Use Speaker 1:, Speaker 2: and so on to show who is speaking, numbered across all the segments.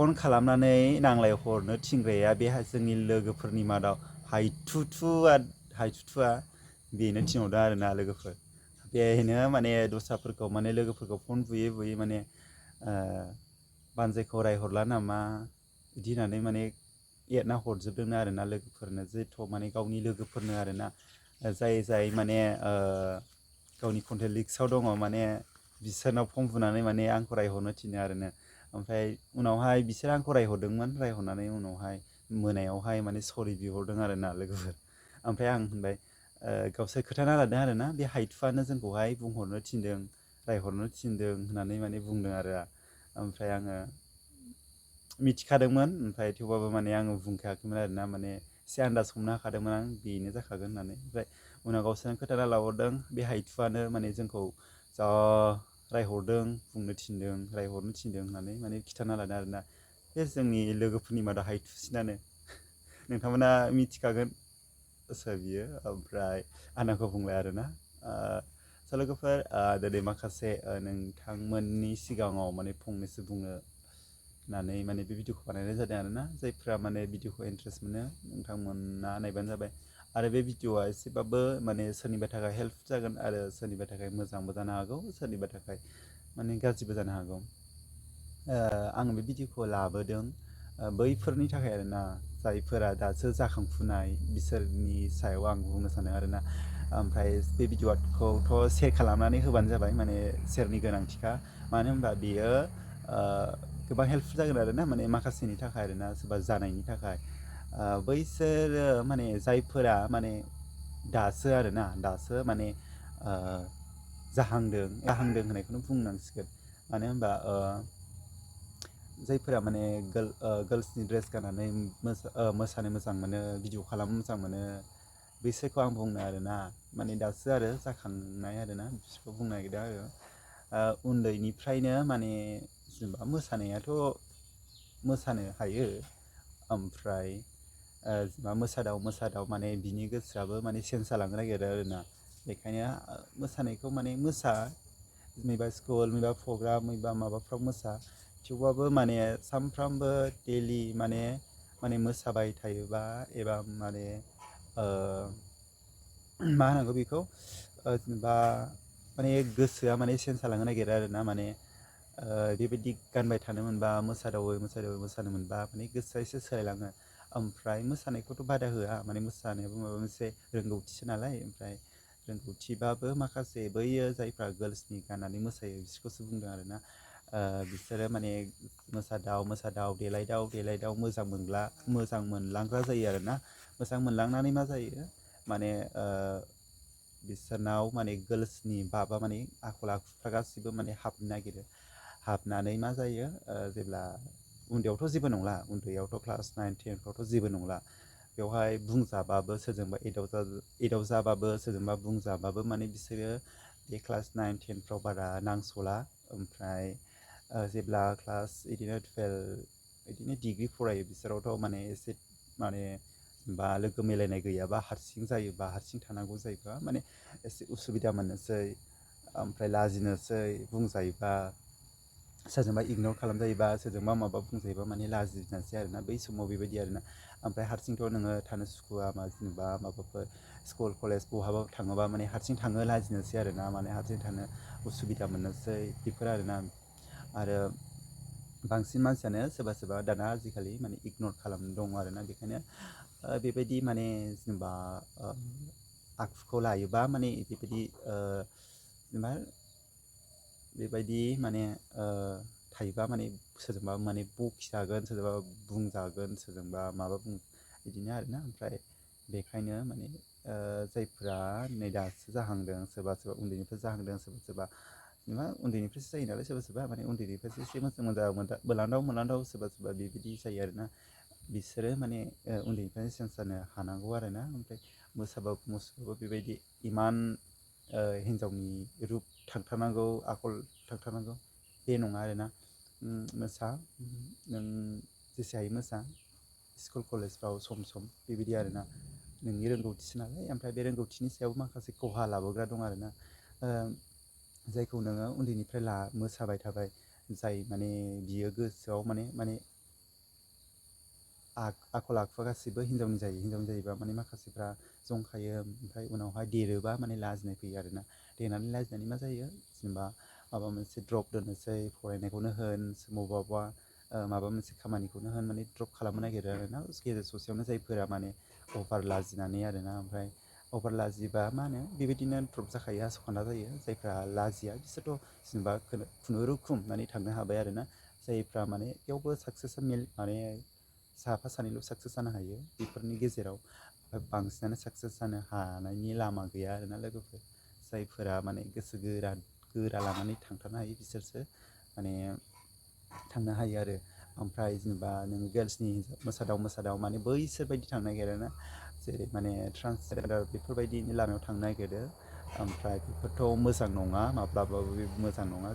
Speaker 1: Phone खालामनानै नांलाय हरनो थिनग्राया बे जोंनि लोगोफोरनि मादाव हायथुथुआ बेनो थिनहरदों आरोना लोगोफोर बेनो माने दस्राफोरखौ माने लोगोफोरखौ फन बुयै बुयै माने बानजायखौ रायहरला नामा बिदि होननानै माने एरना हरजोबदों आरोना लोगोफोरनो जेथ' माने गावनि लोगोफोरनो आरोना जाय माने गावनि कन्टेक्ट लिस्टआव दङ माने बिसोरनाव फन बुनानै माने आंखौ रायहरनो थिनो आरोना ओमफ्राय उनावहाय बिसोर आंखौ रायहरदोंमोन रायहरनानै उनावहाय मोनायावहाय माने सरि बिहरदों आरोना लोगोफोर ओमफ्राय आं होनबाय गावसोर खोथाना लादों आरोना बे हायथुआनो जोंखौहाय बुंहरनो थिनदों रायहरनो थिनदों होननानै माने बुंदों आरो ओमफ्राय आङो मिथिखादोंमोन ओमफ्राय थेवबाबो माने आङो बुंखायाखैमोन आरोना माने एसे आन्दाज हमनो हाखादोंमोन आं बेनो जाखागोन होननानै ओमफ्राय उनाव गावसोरनो खोथाना लाहरदों बे हायथुआनो माने जोंखौ जा रायहरदों बुंनो थिनदों रायहरनो थिनदों होननानै माने खिन्थाना लादों आरोना बे जोंनि लोगोफोरनि मादाव हायथुसिनानो नोंथांमोना मिथिखागोन सोर बियो ओमफ्राय आंखौ बुंबाय आरोना लोगोफोर दिनै माखासे नोंथांमोननि सिगाङाव माने फंनैसो बुंनो होननानै माने बे भिडिअखौ बानायनाय जादों आरोना जायफ्रा माने भिडिअखौ इन्ट्रेस्ट मोनो नोंथांमोना नायबानो जाबाय आरो बे भिडिअआ एसेबाबो माने सोरनिबा थाखाय हेल्प जागोन आरो सोरनिबा थाखाय मोजांबो जानो हागौ सोरनिबा थाखाय माने गाज्रिबो जानो हागौ आं बे भिडिअखौ लाबोदों बैफोरनि थाखाय आरोना जायफोरा दासो जाखांफुनाय बिसोरनि सायाव आं बुंनो सानो आरोना ओमफ्राय बे भिडिअखौथ' सेयार खालामनानै होबानो जाबाय माने सेयारनि गोनांथिखा मानो होनबा बियो गोबां हेल्पफुल जागोन आरोना माने माखासेनि थाखाय आरोना सोरबा जानायनि थाखाय बैसोरो माने जायफोरा माने दासो माने जाहांदों होननायखौनो बुंनांसिगोन मानो होनबा जायफोरा माने गार्लसनि ड्रेस गाननानै मोसानो मोजां मोनो भिडिअ खालामनो मोजां मोनो बिसोरखौ आं बुंनो आरोना माने दासो आरो जाखांनाय आरोना बिसोरखौ बुंनो नागिरदों आरो उन्दैनिफ्रायनो माने जेनेबा मोसानायाथ' मोसानो हायो ओमफ्राय जेनेबा मोसादाव माने बिनि गोसोआबो माने चेन्ज जालांनो नागिरो आरोना बेखायनो मोसानायखौ माने मैबा स्कुल मैबा प्रग्राम मैबा माबाफ्राव थेवबाबो माने सानफ्रामबो डेलि माने मोसाबाय थायोबा एबा माने मा होनांगौ बेखौ जेनेबा माने गोसोआ माने चेन्ज जालांनो नागिरो आरोना माने बेबायदि गानबाय थानो मोनबा मोसादावै मोसानो मोनबा माने गोसोआ एसे सोलायलाङो ओमफ्राय मोसानायखौथ' बादा होआ माने मोसानायाबो माबा मोनसे रोंगौथिसो नालाय ओमफ्राय रोंगौथिबाबो माखासे बैयो जायफ्रा गार्लसनि गाननानै मोसायो बिसोरखौसो बुंदों आरोना बिसोरो माने मोसादाव देलायदाव मोजां मोनलांग्रा जायो आरोना मोजां मोनलांनानै मा जायो माने बिसोरनाव माने गार्लसनि बाबा माने आखल आखुफ्रा गासिबो माने हाबनो नागिरो हाबनानै मा जायो जेब्ला उन्दैयावथ' जेबो नंला उन्दैयावथ' क्लास 9, 10फ्रावथ' जेबो नंला बेवहाय बुंजाबाबो सोरजोंबा एदाव जाबाबो सोरजोंबा बुंजाबाबो माने बिसोरो बे क्लास 9, 10फ्राव बारा नांस'ला ओमफ्राय जेब्ला क्लास 11 or 12 बिदिनो डिग्रि फरायो बिसोरावथ' माने एसे माने बा लोगो मिलायनाय गैयाबा हारसिं जायोबा हारसिं थानांगौ जायोबा माने एसे उसुबिदा मोननोसै ओमफ्राय लाजिनोसै बुंजायोबा सोरजोंबा इगनर खालामजायोबा सोरजोंबा माबा बुंजायोबा माने लाजिनोसै आरोना बै समाव बेबायदि आरोना ओमफ्राय हारसिंथ' नोङो थानो सुखुवा जेनेबा माबाफोर स्कुल कलेज बहाबा थाङोबा माने हारसिं थाङो लाजिनोसै आरोना माने हारसिं थानो उसुबिदा मोननोसै बेफोर आरोना आरो बांसिन मानसियानो सोरबा दाना आजिखालि माने इगनर खालामनो दङ आरोना बेखायनो बेबायदि माने जेनेबा आखुखौ लायोबा माने बेबायदि जेनेबा बेबायदि माने थायोबा माने सोरजोंबा माने बखिजागोन सोरजोंबा बुंजागोन सोरजोंबा माबा बिदिनो आरोना ओमफ्राय बेखायनो माने जायफ्रा नै दासो जाहांदों सोरबा उन्दैनिफ्राय जाहांदों सोरबा जेनेबा उन्दैनिफ्रायसो जायो नालाय सोरबा माने उन्दैनिफ्रायसो एसे मोनदांदाव सोरबा बेबायदि जायो आरोना बिसोरो माने उन्दैनिफ्रायनो चेन्ज जानो हानांगौ आरोना ओमफ्राय मोसाबाबो बेबायदि इमान हिन्जावनि रुप थांथारनांगौ आखल थांथारनांगौ बे नङा आरोना नों जेसे हायो मोसा स्कुल कलेजफ्राव सम बेबायदि आरोना नोंनि रोंगौथिसो नालाय ओमफ्राय बे रोंगौथिनि सायाव माखासे खहा लाबोग्रा दं आरोना जायखौ नोङो उन्दैनिफ्राय मोसाबाय थाबाय जाय माने बियो गोसोआव माने आखल आखुआ गासिबो हिन्जावनि जायोबा माने माखासेफ्रा जंखायो ओमफ्राय उनावहाय देरोबा माने लाजिनाय फैयो आरोना देरनानै लाजिनानै मा जायो जेनेबा माबा मोनसे द्रप दोननोसै फरायनायखौनो होन बबावबा माबा मोनसे खामानिखौनो होन माने द्रप खालामनो नागिरो आरोना गेजेर ससेयावनो जायफोरा माने अभार लाजिनानै आरोना ओमफ्राय अभार लाजिबा मा होनो बेबायदिनो द्रप जाखायो आस'खान्दा जायो जायफ्रा लाजिया बिसोरथ' जेनेबा खुनुरुखुम माने थांनो हाबाय आरोना जायफ्रा माने बेयावबो साक्सेस माने साफा सानैल' साक्सेस जानो हायो बेफोरनि गेजेराव बांसिनानो साक्सेस जानो हानायनि लामा गैया आरोना लोगोफोर जायफोरा माने गोसो गोरा लानानै थांथारनो हायो बिसोरसो माने थांनो हायो आरो ओमफ्राय जेनेबा नोङो गार्ल्सनि मोसादाव माने बैसोर बायदि थांनो नागिरोना जेरै माने ट्रान्सजेन्डार बेफोरबायदिनि लामायाव थांनो नागिरो ओमफ्राय बेफोरथ' मोजां नङा माब्लाबाबो मोजां नङा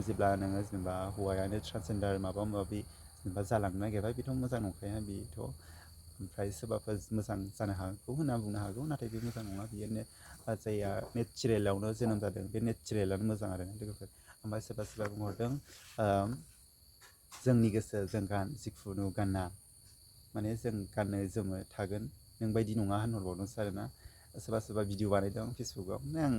Speaker 1: जेब्ला नोङो जेनेबा हौवायानो ट्रान्सजेन्डार माबा माबि जेनेबा जालांनो नागिरबाय बेथ' मोजां नंखाया बेथ' ओमफ्राय सोरबाफोर मोजां जानो हागौ होनना बुंनो हागौ नाथाय बे मोजां नङा बियो जायहा नेचारेलावनो जोनोम जादों बे नेचारेलानो मोजां आरो लोगोफोर ओमफ्राय सोरबा बुंहरदों जोंनि गोसो जों जिखुनु गाना माने जों गाननो जोमो थागोन नों बायदि नङा होनहरबावदोंसो आरोना सोरबा भिडिअ बानायदों फेसबुकआव माने आं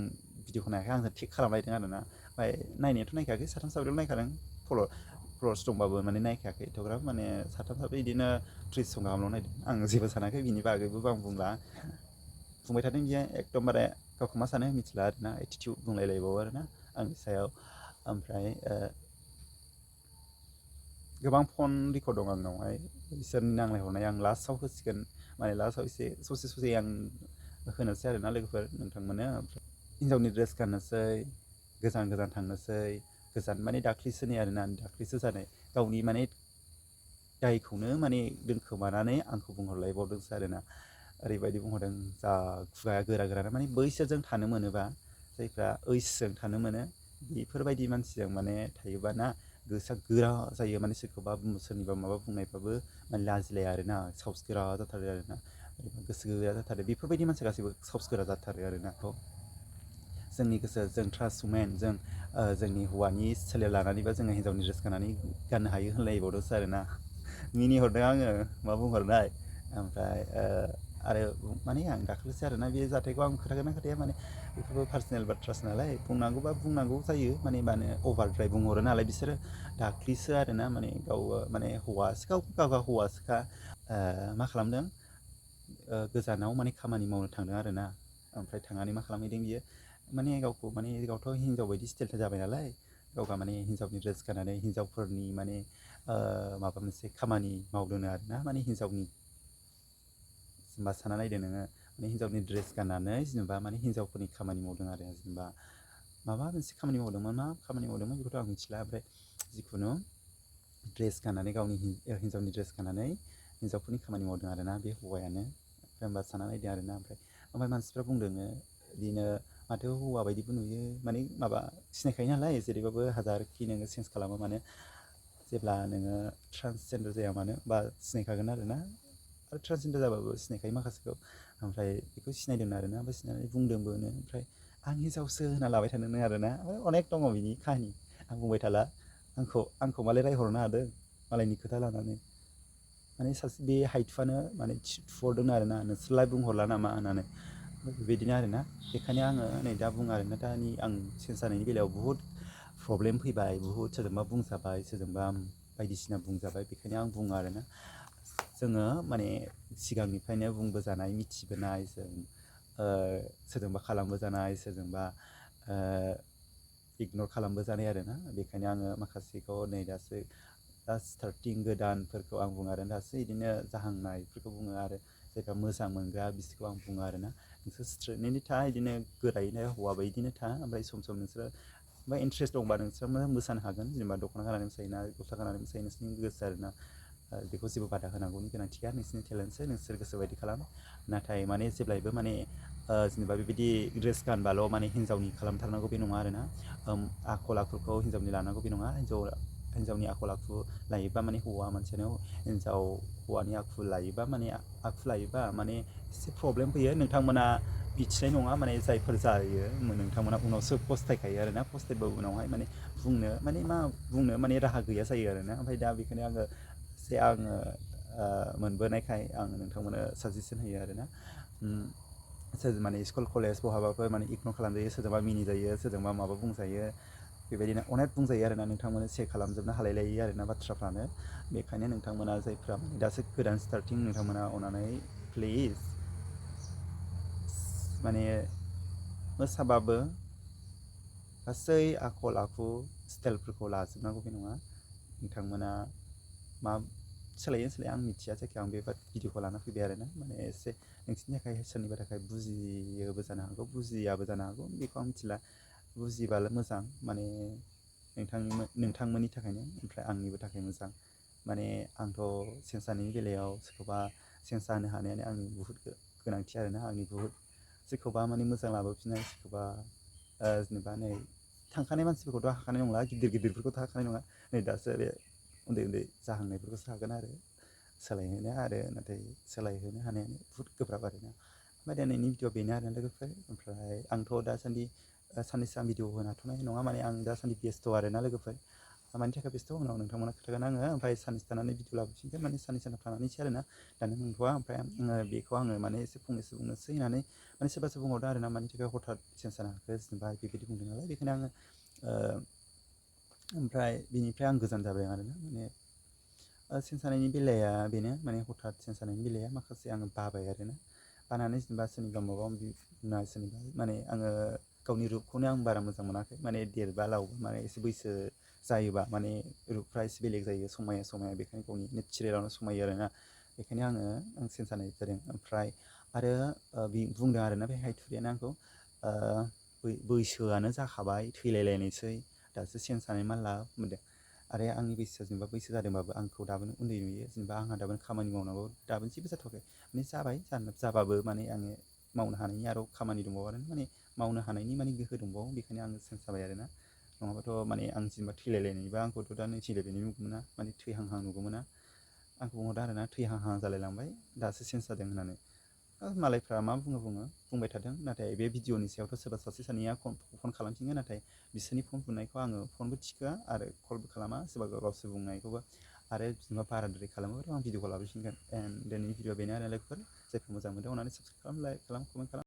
Speaker 1: भिडिअखौ नायाखै आंजों टेग खालामलायदों आरोना ओमफ्राय नायनायाथ' नायखायाखै साथाम साब्रैल' नायखादों फल'वार्स दंबाबो माने नायखायाखै एथ'ग्राब माने साथाम साब्रै बिदिनो 30 जन गाहामल' नायदों आं जेबो सानाखै बिनि बागैबो आं बुंला बुंबाय थादों बियो एकदमबारे गावखौ मा सानो मिथिला आरोना एटिटिउड बुंलायलायबावो आरोना आंनि सायाव ओमफ्राय गोबां फन रेकर्ड दं आंनावहाय बिसोरनि नांलायहरनाय आं लास्टआव होसिगोन माने लास्टआव एसे ससे आं होनोसै आरोना लोगोफोर नोंथांमोननो ओमफ्राय हिन्जावनि ड्रेस गाननोसै गोजान थांनोसै गोजान माने दाख्लिसोनि आरोना दाख्लिसो जानाय गावनि माने दायखौनो माने दोनखोमानानै आंखौ बुंहरलायबावदोंसो आरोना ओरैबायदि बुंहरदों जा खुगाया गोरा माने बैसोरजों थानो मोनोबा जायफ्रा ओइसजों थानो मोनो बेफोरबायदि मानसिजों माने थायोबा ना गोसोआ गोरा जायो माने सोरनिबा माबा बुंनायबाबो माने लाजिलाया आरोना साहस गोरा जाथारो आरोना गोसो गोरा जाथारो बेफोरबायदि मानसि गासैबो साहस गोरा जाथारो आरोना जोंनि गोसो जों ट्रास्ट वुमेन जोंनि हौवानि सोलेर लानानैबा जोङो हिन्जावनि ड्रेस गाननो हायो होनलायबावदोंसो आरोना मिनिहरदों आङो मा बुंहरनाय ओमफ्राय आरो माने आं दाख्लैसो आरोना बे जाथायखौ आं खोथागोना खोथाया माने बेफोरबो पार्सनेल बाथ्रासो नालाय बुंनांगौबा बुंनांगौ जायो माने अभारद्राय बुंहरो नालाय बिसोरो दाख्लैसो आरोना माने गाव माने गावहा हौवासोखा मा खालामदों गोजानाव माने खामानि मावनो थांदों आरोना ओमफ्राय थांनानै मा खालामहैदों बियो माने गावथ' हिन्जाव बायदि स्टाइल जाबाय नालाय गावहा माने हिन्जावनि ड्रेस गाननानै हिन्जावफोरनि माने माबा मोनसे खामानि मावदोंनो आरोना माने हिन्जावनि जेनेबा सानना नायदो नोङो माने हिन्जावनि ड्रेस गाननानै जेनेबा माने हिन्जावफोरनि खामानि मावदों आरो जेनेबा माबा मोनसे खामानि मावदोंमोन मा खामानि मावदोंमोन बेखौथ' आं मिथिला ओमफ्राय जिखुनु ड्रेस गाननानै गावनि हिन्जावनि ड्रेस गाननानै हिन्जावफोरनि खामानि मावदों आरोना बे हौवायानो ओमफ्राय होमबा सानना नायदो आरोना ओमफ्राय मानसिफ्रा बुंदों बिदिनो माथो हौवा बायदिबो नुयो माने माबा सिनायखायो नालाय जेरैबाबो हाजारखि नोङो चेन्ज खालामो मानो जेब्ला नोङो ट्रान्सजेन्डार जाया मानो बा सिनायखागोन आरोना आरो ट्रान्सजेन्डार जाबाबो सिनायखायो माखासेखौ ओमफ्राय बेखौ सिनायदों आरोना ओमफ्राय सिनायनानै बुंदोंबो ओमफ्राय आं हिन्जावसो होनना लाबाय थादोंनो आरोना ओमफ्राय अनेक दङ बिनि काहानि आं बुंबाय थाला आंखौ मालाय रायहरनो हादों मालायनि खोथा लानानै माने सासे बे हाइथुआनो माने थुहरदों आरोना नोंसोरलाय बुंहरला नामा होननानै बेबायदिनो आरोना बेखायनो आङो नै दा बुङो आरोना दानि आं चेन्ज जानायनि बेलायाव बुहुद प्रब्लेम फैबाय बुहुद सोरजोंबा बुंजाबाय सोरजोंबा बायदिसिना बुंजाबाय बेखायनो आं बुङो आरोना जोङो माने सिगांनिफ्रायनो बुंबोजानाय मिथिबोनाय जों सोरजोंबा खालामबोजानाय सोरजोंबा इगनर खालामबोजानाय आरोना बेखायनो आङो माखासेखौ नै दासो स्टार्टिं गोदानफोरखौ आं बुङो आरो दासो बिदिनो जाहांनायफोरखौ बुङो आरो जायफ्रा मोजां मोनग्रा बिसोरखौ आं बुङो आरोना नोंसोर स्ट्रेटनिनो था बिदिनो गोरायैनो हौवा बायदिनो था ओमफ्राय सम नोंसोरो ओमफ्राय इन्ट्रेस्ट दंबा नोंसोर मोसानो हागोन जेनेबा दख'ना गाननानै मोसायोना गस्ला गाननानै मोसायो नोंसोरनि गोसो आरोना बेखौ जेबो बादा होनांगौनि गोनांथि गैया नोंसोरनि टेलेन्टसो नोंसोर गोसो बायदि खालाम नाथाय माने जेब्लायबो माने जेनेबा बेबायदि ड्रेस गानबाल' माने हिन्जावनि खालामथारनांगौ बे नङा आरोना आखल आखुखौ हिन्जावनि लानांगौ बे नङा हिन्जावनि आखल आखु लायोबा माने हौवा मानसियानो हौवानि आखु लायोबा माने एसे प्रब्लेम फैयो नोंथांमोना मिथिनाय नङा माने जायफोर जायो नोंथांमोना उनावसो फस्थायखायो आरोना फस्थायबाबो उनावहाय माने बुंनो माने मा बुंनो माने राहा गैया जायो आरोना ओमफ्राय दा बेखायनो आङो मोनबोनायखाय आं नोंथांमोननो साजेसन होयो आरोना माने स्कुल कलेज बहाबाफोर माने इगनर खालामजायो, सोरजोंबा मिनिजायो, सोरजोंबा माबा बुंजायो, बेबायदिनो अनेक बुंजायो आरोना नोंथांमोना चेक खालामजोबनो हालायलायि आरोना बाथ्राफ्रानो। बेखायनो नोंथांमोना जायफ्रा दासो गोदान स्टार्टिं, नोंथांमोना अननानै प्लिज माने मोसाबाबो गासै आखल आखु स्टाइलफोरखौ लाजोबनांगौ बे नङा। नोंथांमोना मा सोलायो सोलाया आं मिथिया, जायखिया आं बे भिडिअखौ लाना फैबाय आरोना। माने एसे नोंसिनि थाखाय सोरनिबा थाखाय बुजियोबो जानो हागौ, बुजियाबो जानो हागौ, बेखौ आं मिथिला। बुजिबाल' मोजां, माने नोंथांमोननि थाखायनो, ओमफ्राय आंनिबो थाखाय मोजां। माने आंथ' सेंसारनि बेलायाव सोरखौबा सेंसा होनो हानायानो आंनि बुहुत गोनांथि आरोना। आंनि बुहुत सोरखौबा माने मोजां लाबोफिननाय, सोरखौबा जेनेबा नै थांखानाय मानसिफोरखौथ' हाखानाय नंला, गिदिर गिदिरफोरखौथ' हाखानाय नङा, नै दासो बे उन्दै उन्दै जाहांनायफोरखौसो हागोन आरो सोलायहोनो, आरो नाथाय सोलायहोनो हानायानो बुहुत गोब्राब आरोना। ओमफ्राय दिनैनि भिडिअ बेनो आरोना लोगोफोर। ओमफ्राय आंथ' दासान्दि साननैसो आं भिडिअ होनो हाथ'नाय नङा, माने आं दासान्दि बेस्थ' आरोना लोगोफोर। मानि थाखाय बेस्थ' उनाव नोंथांमोना खोन्थागोन आङो। ओमफ्राय साननैसो थानानै भिडिअ लाबोफिनगोन, माने साननै सानथाम थानानैसो आरोना, दानो नंथ'आ। ओमफ्राय बेखौ आङो माने एसे फंनैसो बुंनोसै होननानै, माने सोरबा सोरबा बुंहरदों आरोना, मानि थाखाय हथात चेन्ज जानो हाखो जेनेबा बेबायदि बुंदों नालाय, बेखायनो आङो ओमफ्राय बिनिफ्राय आं गोजान जाबाय आरोना। माने चेन्ज जानायनि बेलाया बेनो, माने हथात चेन्ज जानायनि बेलाया माखासे आङो बाबाय आरोना। बानानै जेनेबा सोरनिबा माबा माबि बुंना, सोरनिबा माने आङो गावनि रुपखौनो आं बारा मोजां मोनाखै। माने देरबा लावबा माने एसे बैसो जायोबा माने रुपफ्रा एसे बेलेग जायो, समाया बेखायनो गावनि नेचारेलावनो समायो आरोना। बेखायनो आं चेन्ज जानाय जादों। ओमफ्राय आरो बुंदों आरोना बे हायथुरियानो आंखौ, बैसोआनो जाखाबाय, थैलायलायनायसै, दासो चेन्ज जानाय मा लाब होनदों। आरो आंनि बैसोआ जेनेबा बैसो जादोंबाबो आंखौ दाबोनो उन्दै नुयो, जेनेबा आंहा दाबोनो खामानि मावनांगौ, दाबोनो जेबो जाथ'वाखै। माने जाबाबो माने आङो मावनो हानायनि आरो खामानि दंबावो आरो माने मावनो हानायनि माने गोहो दंबावो, बेखायनो आङो चेन्ज जाबाय आरोना। नङाबाथ' माने आं जेनेबा थैलायलायनायबा आंखौथ' दा नै थैलायलायनाय नुगौमोना, माने थैहांहां नुगौमोना। आंखौ बुंहरदों आरोना थैहांहां जालायलांबाय, दासो चेन्ज जादों होननानै। मालायफ्रा मा बुंबाय थादों, नाथाय बे भिडिअनि सायावथ' सोरबा सासे सानैया फन खालामफिनगोन, नाथाय बिसोरनि फन बुनायखौ आङो फनबो थिखोआ आरो कलबो खालामा, सोरबा गावसोर बुंनायखौबो। आरो जेनेबा बाराद्राय खालामोबाथ' आं भिडिअखौ लाबोफिनगोन। दिनैनि भिडिअ बेनो आरो लोगोफोर, जायखौ मोजां मोनदों अननानै साबसक्राइब खालाम, लाइक खालाम, कमेन्ट खालाम।